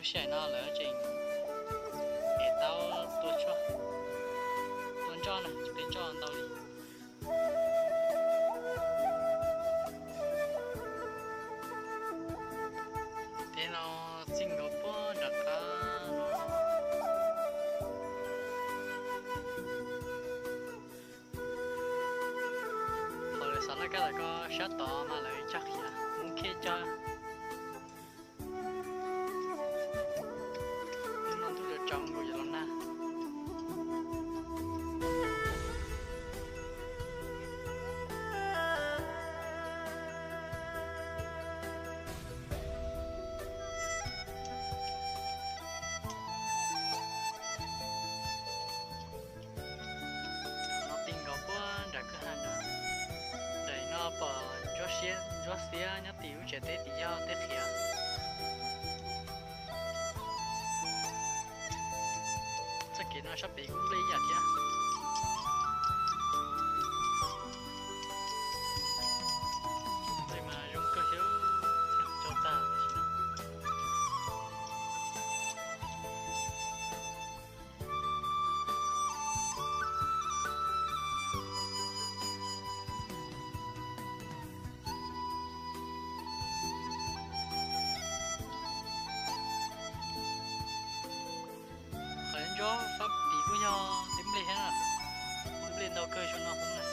Lub sij hawm no lawv tseem ev taub tua tshuaj, tua nroj na, cov peb nroj ntau li. Teb no txij nkaus puag nram qab. Qhov lawv xav laj kab lawm ko sab tod mas lawv cog qhiav, muab khej cog. Hnub no ntuj tsaus tsaus nkaus yuav los nag. No ti nkaus puag nram kwj ha no. Nram no pom ntsuab xiab, ntsuab xiab nyob tim lub tsev teb tim yog teb qhiav. Txoj kev no sab pem kuj nplej ib yam thiab. Nplej mas zoo kawg thiab, tso tag. Qhov ntsuab sab tid kuj yog teb nplej thiab na. Nplej ntau kawg xyoo no hoob na.